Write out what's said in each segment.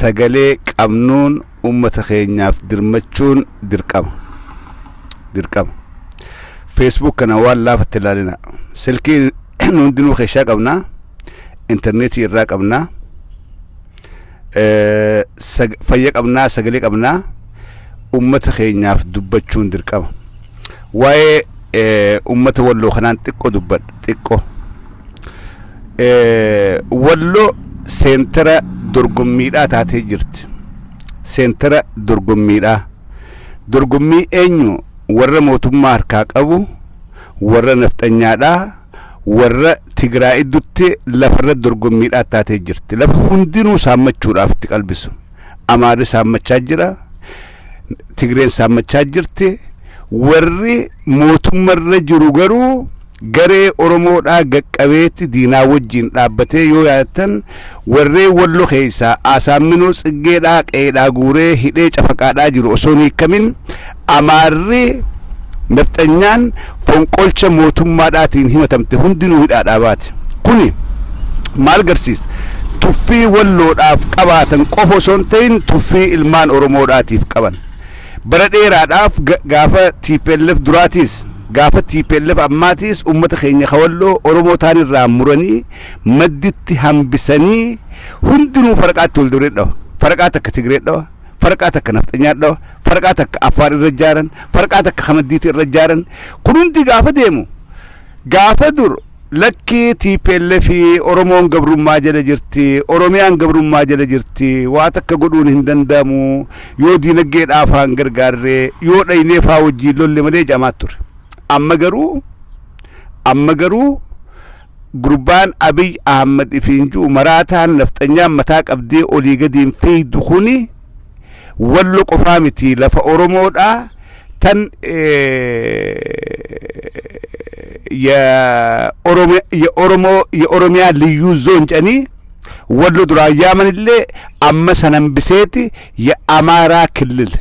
Sagalee qabnuun ummata keenyaaf dirmachuun dirqama. Dirqama. Facebook kana waan laafatti ilaalina. Silkii nu hundinuu keessaa qabnaa. Intarneetii irraa qabnaa. Fayya qabnaa, sagalee qabnaa. Ummata keenyaaf dubbachuun dirqama. Waa'ee ummata Walloo kanaan xiqqoo dubbadha, xiqqoo. Walloo seentara dorgommiidhaa taatee jirti. Seentara dorgommiidhaa. Dorgommii eenyu? Warra mootummaa harkaa qabu, warra nafxanyaadhaa, warra Tigraay iddutti lafarra dorgommiidhaa taatee jirti. Lafa hundinuu saammachuudhaaf itti qalbisu. Amaarri saammachaa jira. Tigreen saammachaa jirti. Warri mootummarra jiru garuu garee Oromoodhaa gaqqabeetti diinaa wajjin dhaabbatee, yoo yaadatan, warreen Wallo keessaa Asaamminoo Tsiggeedhaa qeedhaa guuree hidhee cafaqaadhaa jiru osoo hin hiikamin, Amaarri nafxanyaan fonqolcha mootummaadhaatiin himatamte hundinuu hidhaadhaa baate. Kuni maal garsiisa? Tuffii Walloodhaaf qabaatan qofa osoo hin ta'in, tuffii ilmaan Oromoodhaatiif qaban. Bara dheeraadhaaf, gaafa TPLF duraatiis, gaafa TPLF ammaatiis, ummata keenya kawalloo Oromoo taan irraa muranii madditti hambisanii hundinuu faraqaatti wal duree dhawa. Faraqaa takka Tigree dhawa. Faraqaa takka nafxanyaa dhawa. Faraqaa takka Affaar irra ijaaran. Faraqaa takka Kamaddiiti irra ijaaran. Kun hundi gaafa deemu, gaafa dur lakkii TPLF, Oromoon gabrummaa jala jirti, Oromiyaan gabrummaa jala jirti, waa takka godhuun hin danda'amu yoo diinagdeedhaaf haan gargaarree, yoo dhaynee faa wajjiin lolle malee jedhamaa ture. Amma garuu gurbaan Abiy Ahmad ifiin ji'u, maraataan nafxanyaan mataa qabdee olii gadiin fiigdu kuni, Wallo qofaa miti, lafa Oromoodhaa tan የኦሮሚያ ልዩ ዞን jedhanii Wallo duraan yaamanillee, amma san hambiseeti የአማራ ክልል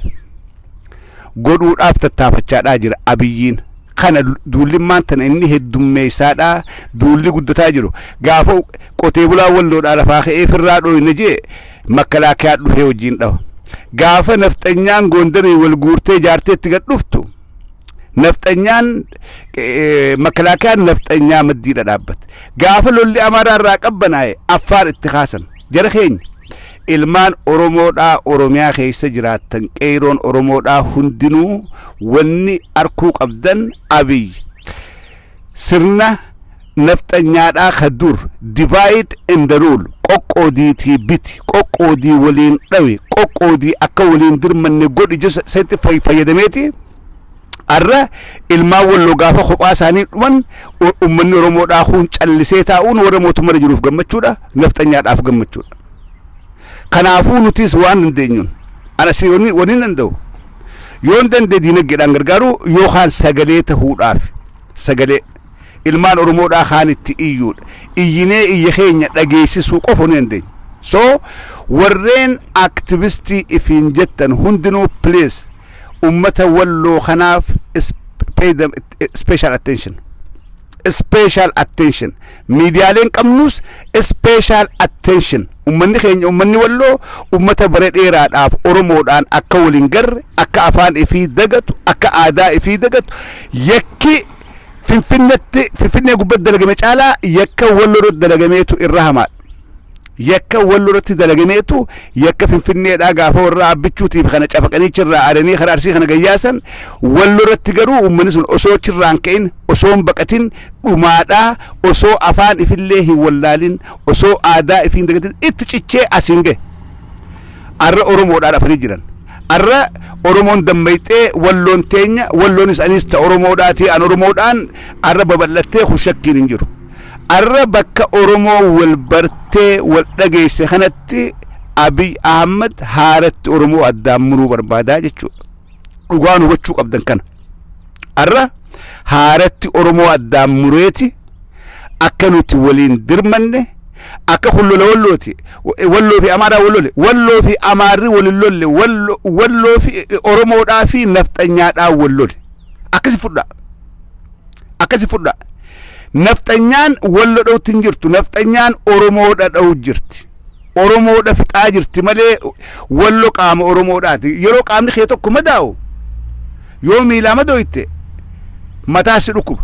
godhuudhaaf tattaafachaadhaa jira Abiyyiin. Kana duullimmaan tana inni heddummeessaadhaa duulli guddataa jiru. Gaafa qotee bulaa Walloodhaa lafaa ka'ee firraa dhooyne jee, makalaakiyaa dhufee wajjiin dhawa. Gaafa nafxanyaan Goondarii wal guurtee jaarteetti gad dhuftu, nafxanyaan, makalaakiyaan nafxanyaa maddiidha dhaabbate. Gaafa lolli Amaaraa irraa qabbanaa'e, Affaar itti kaasan. Jara keenya, ilmaan Oromoodhaa Oromiyaa keessa jiraattan, qeeroon Oromoodhaa hundinuu, wanni arkuu qabdan, Abiy sirna nafxanyaadhaa ka dur divide and rule, qoqqoodiitii biti, qoqqoodii waliin dhawi, qoqqoodii akka waliin dirmanne godhi sanitti fayyadameeti. Arra ilmaan Walloo gaafa kophaa isaanii dhuman, ummanni Oromoodhaa kun callisee taa'uun warra mootummaa jiruuf gammachuudha, nafxanyaadhaaf gammachuudha. Kanaafuu nutis waan dandeenyuun, ana si wani danda'u yoon danda'e, diinagdeedhaan gargaaru yookaan sagalee tahuudhaaf, sagalee ilmaan Oromoodhaa kaan itti iyyuudha, iyyinee iyya keenya dhageessisuu qofa ni dandeenya. So warreen aktivistii ifiin jettan hundinuu, please, ummata Walloo kanaaf pay them special attention, special attention. Miidiyaaleen qabnus special attention. Ummanni keenya, ummanni Walloo, ummata bara dheeraadhaaf Oromoodhaan akka waliin garre, akka afaan ifii dagatu, akka aadaa ifii dagatu, yakki Finfinnetti, Finfinnee gubbatti dalagame caalaa yakka Walloo irratti dalagameetu irra hamaadha. Yakka Walloo irratti dalagameetu yakka Finfinneedhaa gaafa warra Abbichuutiif kana cafaqanii achirraa aadanii karaa Arsii kana gayyaasan, Walloo irratti garuu uummanni sun osoo achirraa hin ka'in, osoo hin baqatin dhumaadhaa, osoo afaan ifillee hin wallaalin, osoo aadaa ifii hin dagatin itti cichee asiin gahe. Arra Oromoodhaan afanii jiran. Arra Oromoon dammayxee, Walloon teenya, Walloonis anis ta Oromoodhaati, an Oromoodhaan arra babal'attee kun shakkiin hin jiru. Arra bakka Oromoo wal bartee wal dhageesse kanatti Abiy Ahmad haaratti Oromoo addaan muruu barbaadaa jechuudha. Dhugaan hubachuu qabdan kana. Arra haaratti Oromoo addaan mureeti akka nuti waliin dirmanne, akka kun lola Wallooti. Walloo fi Amaaraa wal lole. Walloo fi Amaarri wal lolle. Walloo fi Oromoodhaa fi nafxanyaadhaa wal lole. Akkasi fudhaa. Akkasi fudhaa. Nafxanyaan Wallo dha'utti hin jirtu. Nafxanyaan Oromoodha dha'u jirti. Oromoodha fixaa jirti malee Wallo qaama Oromoodhaati. Yeroo qaamni kee tokko madaa'u, yoo miilaa madooyte, mataa si dhukkuba.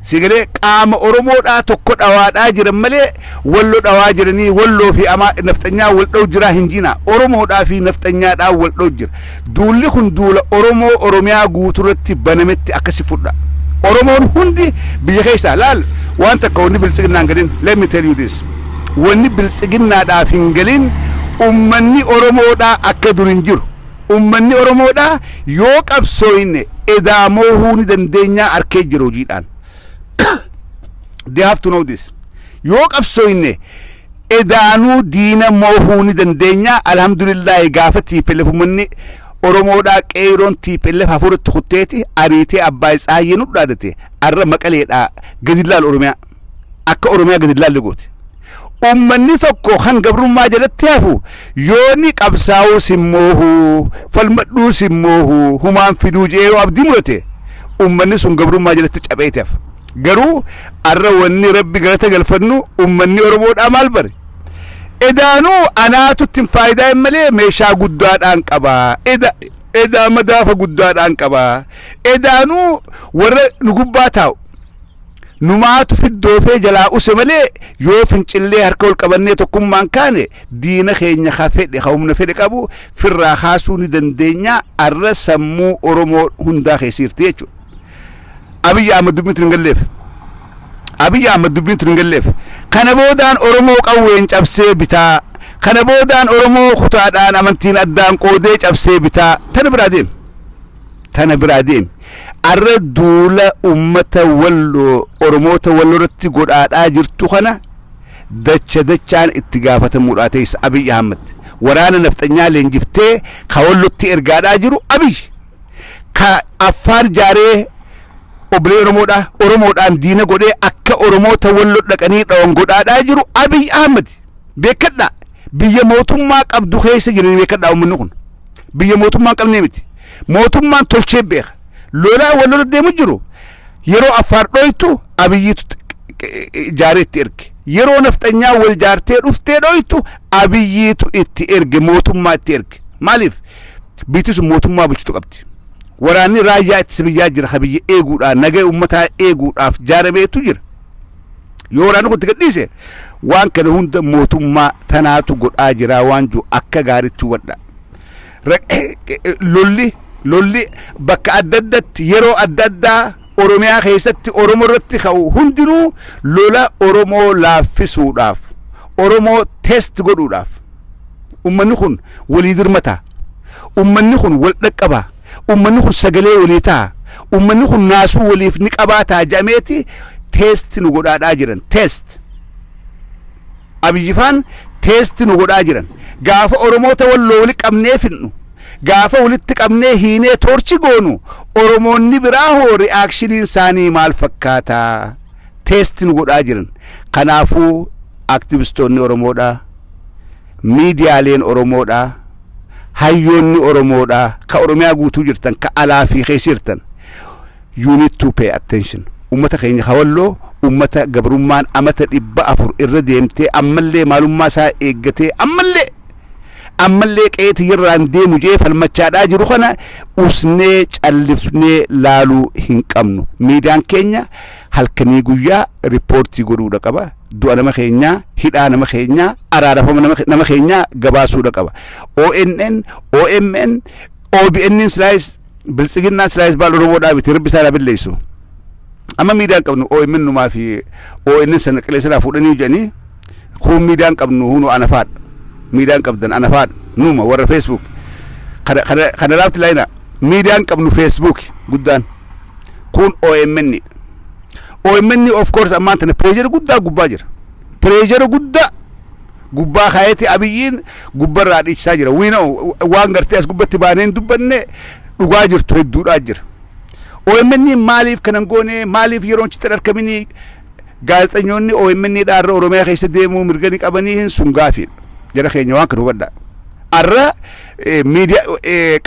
Sigalee qaama Oromoodhaa tokko dhawaadhaa jiran malee Wallo dhawaa jiranii, Walloo fi amaa nafxanyaa wal dha'u jiraa hin jina. Oromoodhaa fi nafxanyaadhaa wal dha'u jira. Duulli kun duula Oromoo Oromiyaa guuturratti banametti akkasi fudha. Oromoon hundi biyya keessaa laal waan takka wanni Biltsiginnaan galin, let me tell you this, wanni Biltsiginnaadhaaf hin galin, ummanni Oromoodhaa akka dur hin jiru. Ummanni Oromoodhaa yoo qabsooyne edaa moohuu ni dandeenyaa arkee jira hojiidhaan. They have to know this. Yoo qabsooyne edaanuu diina moohuu ni dandeenya. Alhamdulillaahi, gaafa TPLF ummanni Oromoodhaa qeeroon TPLF hafuuratti kutteeti ariitee Abbaa Tsaayyee nu dhaadate. Arra Maqaleedhaa gadi laalu, Oromiyaa akka Oromiyaa gadi laalle goote. Ummanni tokko kan gabrummaa jalatti hafu yooni qabsaa'uus hin moohuu, falmadhuus hin moohuu, humaan fiduu jee yoo abdii murate, ummanni sun gabrummaa jalatti cabeeti hafa. Garuu arra wanni Rabbi galata galfannu, ummanni Oromoodhaa maal bare? Edaanuu anaatutti hin faayidaa hin malee meeshaa guddaadhaan qaba. Eda edaa madaafa guddaadhaan qaba. Edaanuu warra nu gubbaa taa'u numaatu fiddoofee jalaa use malee, yoo fincillee harka ol qabannee tokkummaan kaane, diina keenya ka fedhe, ka humna fedhe qabu firraa kaasuu ni dandeenya. Arra sammuu Oromoo hundaa keessa jirti jechuudha. Abiyyi Ahmad dubbiin tun hin galleef. Abiyyi Ahmad dubbiin tun hin galleef. Kana boodaan Oromoo qawween cabsee bitaa. Kana boodaan Oromoo kutaadhaan amantiin addaan qoodee cabsee bitaa. Tana biraa deemi. Tana biraa deemi. Arra duula ummata Walloo, Oromoota Walloo irratti godhaadhaa jirtu kana dacha dachaan itti gaafatamuudhaa teessa Abiyyi Ahmad. Waraana nafxanyaa leenjiftee ka Wallotti ergaadhaa jiru Abiyyi. Ka Affaar jaaree obbolee Oromoodhaa Oromoodhaan diina godhee akka Oromoota Walloo dhaqanii dhawan godhaadhaa jiru Abiy Ahmad. Beekadhaa, biyya mootummaa qabdu keessa jiranii beekadhaa, uummanni kun. Biyya mootummaa hin qabnee miti. Mootummaan tolchee beeka. Lolaa wal lola deemu jiru yeroo Affaar dhoytu Abiyyiitu jaaree itti erge. Yeroo nafxanyaa wal jaartee dhuftee dhoytu Abiyyiitu itti erge, mootummaa itti erge. Maaliif? Biyyi sun mootummaa bulchitu qabdi. Waraanni raayyaa ittisa biyyaa jira, ka biyya eeguudhaan, nagaa uummataa eeguudhaaf jaarameetu jira. Yoo waraanni kun itti gadhiise, waan kana hunda mootummaa tanaatu godhaa jira waan jiru akka gaariitti hubadha. Lolli bakka adda addatti yeroo adda addaa Oromiyaa keessatti Oromoo irratti ka'u hundinuu lola Oromoo laaffisuudhaaf, Oromoo test godhuudhaaf. Ummanni kun walii dirmataa, ummanni kun wal dhaqqabaa, ummanni kun sagalee walii ta'a, ummanni kun naasuu waliif ni qabaataa jedhameeti test nu godhaadhaa jiran. Test Abiyyifaan test nu godhaa jiran. Gaafa Oromoota Walloo wali qabnee finnu, gaafa walitti qabnee hiinee torture goonu, Oromoonni biraa hoo reactioniin isaanii maal fakkaataa? Test nu godhaa jiran. Kanaafuu aktivistoonni Oromoodhaa, miidiyaaleen Oromoodhaa, hayyoonni Oromoodhaa ka Oromiyaa guutuu jirtan, ka alaa fi keessa jirtan, you need to pay attention. Ummata keenya ka Walloo, ummata gabrummaan amata 400 irra deemtee ammallee maalummaa isaa eeggatee ammallee qe'ee irraan deemu jee falmachaadhaa jiru kana usnee callifnee laaluu hin qabnu. Miidiyaan keenya halkanii guyyaa report godhuudha qaba. Du'a nama keenyaa, hidhaa nama keenyaa, araarafama nama keenyaa gabaasuudha qaba. ONN, OMN, OBN silaayis Biltsiginnaan silaayis baal Oromoodhaa miti, Rabbi isaa billeessu. Amma miidiyaan qabnu OMN numaa fi ONN sana qilleensarraa fuudhanii jedhanii kun miidiyaan qabnu hunu anafaadha. Miidiyaan qabdan anafaadha. Numa warra Facebook. Kana laafti laayina miidiyaan qabnu Facebook guddaan kun OMN. OMN of course ammaan tana pressure guddaa gubbaa jira. Pressure guddaa gubbaa kaayeeti Abiyyiin gubbarraa dhiichisaa jira. Wiina waan gartee as gubbatti baaneen dubbanne dhugaa jirtu hedduudhaa jira. OMN maaliif kanan goone, maaliif yeroon chitti argaminii gaazexeessitoonni OMN dhaarra Oromiyaa keessa deemuu mirga ni qabanii sun gaafiidha. Jara keenya, waan kana hubadhaa. Arra miidiyaa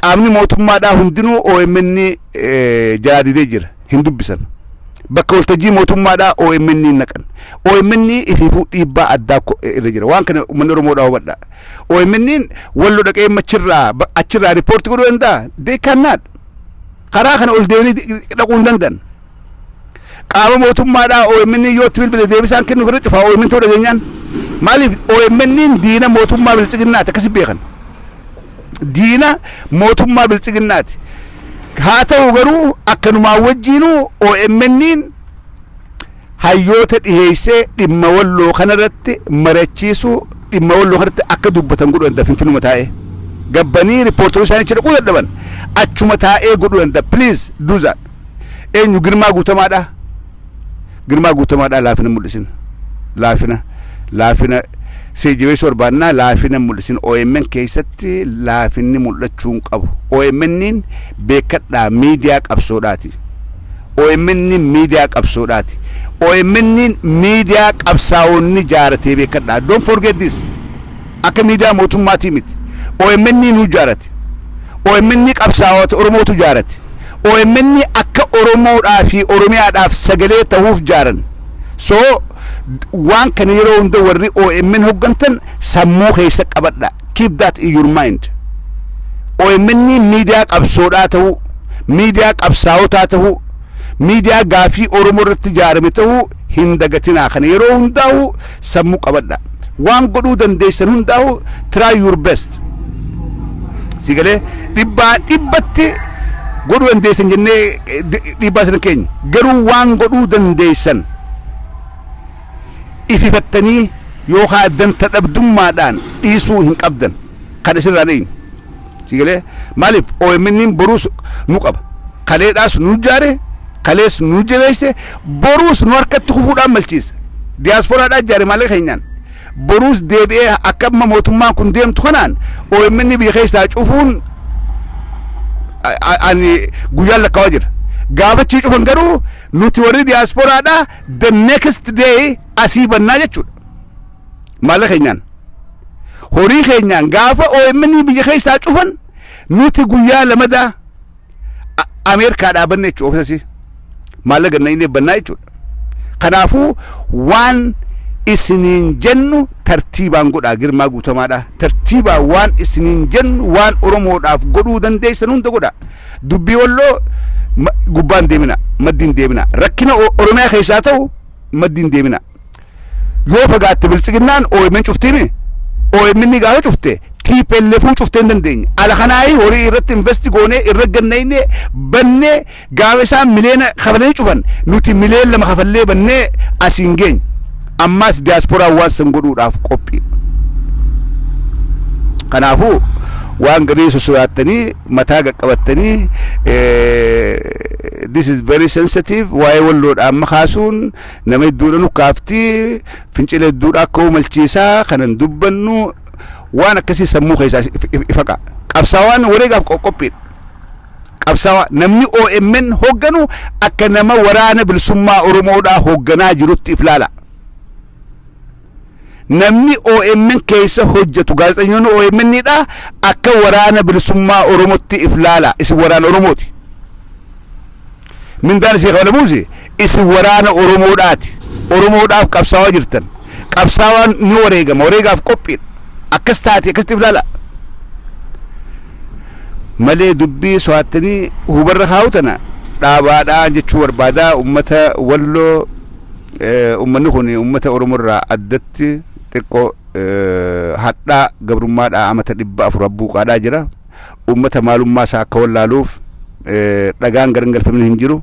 qaamni mootummaadhaa hundinuu OMN jalaa didee jira. Hin dubbisan. Bakka waltajjii mootummaadhaa OMN hin naqan. OMN ifiifuu dhiibbaa addaa irra jira. Waan kana uummanni Oromoodhaa hubadha. OMN Wallo dhaqee achirraa report godhuu danda'a? They cannot. Karaa kana ol deemanii dhaquu hin danda'an. Qaama mootummaadhaa OMN yoo itti bilbile deebisaan kennuuf irra cufaa OMN ta'uu dhageenyaan. Maaliif? OMN diina mootummaa Biltsiginnaati, akkasi beekan. Diina mootummaa Biltsiginnaati. Haa ta'u garuu akkanumaa wajjiinuu OMN hayyoota dhiheessee dhimma Walloo kanarratti mari'achiisuu, dhimma Walloo kanarratti akka dubbatan godhuu danda'a. Finfinnuma taa'ee. Gabbanii riippoortorii isaanii achi dhaquu dadhaban, achuma taa'ee godhuu danda'a. Please do that. Eenyu? Girmaa Guutamaadha. Girmaa Guutamaadha, laafina mul'isin. Laafina laafina seejibeessuu barbaannaa, laafina mul'isin. OMN keessatti laafinni mul'achuu hin qabu. OMN beekadhaa, miidiyaa qabsoodhaati. OMN miidiyaa qabsoodhaati. OMN miidiyaa qabsaa'onni jaaratee, beekadhaa. Don't forget this. Akka miidiyaa mootummaatii miti. OMN nu jaarate. OMN qabsaa'ota Oromootu jaarate. OMN akka Oromoodhaa fi Oromiyaadhaaf sagalee ta'uuf jaaran. So waan kana yeroo hunda warri OMN hoggantan sammuu keessa qabadha. Keep that in your mind. OMN miidiyaa qabsoodhaa ta'uu, miidiyaa qabsaa'otaa ta'uu, miidiyaa gaafii Oromoo irratti ijaarame ta'uu hin dagatinaa. Kana yeroo hundaa'u sammuu qabadha. Waan godhuu dandeessan hundaa'u try your best. Si galee? Dhibbaa dhibbatti godhuu dandeessan jennee dhiibbaa sana keenya. Garuu waan godhuu dandeessan ififattanii yookaan danta dhabdummaadhaan dhiisuu hin qabdan. Kan isirraa eenyu? Si galee? Maaliif? OMN boruus nu qaba. Kaleedhaas nu ijaare, kalees nu jabeesse, boruus nu harkatti kufuudhaan malchiisa. Diyaasporaadhaan ijaare maallaqa keenyaan. Boruus deebi'ee akka amma mootummaan kun deemtu kanaan OMN biyya keessaa cufuun ani guyyaan lakkaawaa jira. Gaafachii cufan garuu nuti warri diyaasporaadhaa the next day asii bannaa jechuudha. Maallaqa keenyaan. Horii keenyaan gaafa OMN biyya keessaa cufan nuti guyyaa lamadaa Ameerikaa dhaabanne jechuudha, ofiisasii. Maallaqa ganna bannaa jechuudha. Kanaafuu waan isiniin jennu tartiibaan godhaa. Girmaa Guutamaadha. Tartiibaan waan isiniin jennu, waan Oromoodhaaf godhuu dandeessan hunda godhaa. Dubbii Walloo gubbaan deemina, maddiin deemina. Rakkina Oromiyaa keessaa ta'u maddiin deemina. Yoo fagaatte Biltsiginnaan OMN cuftiimi. OMN gaafa cufte TPLF cuftee hin dandeenye. Ala kanaayi horii irratti invest goonee irra gannayne bannee, gaafa isaan miliyoona kafalanii cufan nuti miliyoona 2 kafallee bannee asiin geenye. Ammaas diyaasporaan waan san godhuudhaaf qophii. Kanaafuu waan garii sosodaattanii mataa qaqqabattanii, this is very sensitive. Waa'ee Walloodha amma kaasuun nama hedduudha nukkaaftii, fincila hedduudha akka uumalchiisaa kanan dubbannu. Waan akkasii sammuu keessaa ifa qa'a. Qabsaawaan wareegaaf qophiidha. Qabsaawaa namni OMN hoogganu akka nama Waraana Bilisummaa Oromoodhaa hoogganaa jirutti if laala. Namni OMN keessa hojjetu, gaazexeessitoonni OMN dha, akka Waraana Bilisummaa Oromootti if laala. Isin waraana Oromooti. Mindaan isii kabalamuusi isin waraana Oromoodhaati. Oromoodhaaf qabsaawaa jirtan. Qabsaawaan ni wareegama, wareegaaf qophiidha. Akkas taate akkasitti if laala. Malee dubbii so'attanii hubarra kaa'u tana dhaabaadhaan jechuu barbaadaa. Ummata Walloo, ummanni kun ummata Oromoo irraa addatti xiqqoo hadhaa gabrummaadhaa amata 400 abbuuqaadhaa jira. Ummata maalummaa isaa akka wallaaluuf dhagaan garan galfamni hin jiru.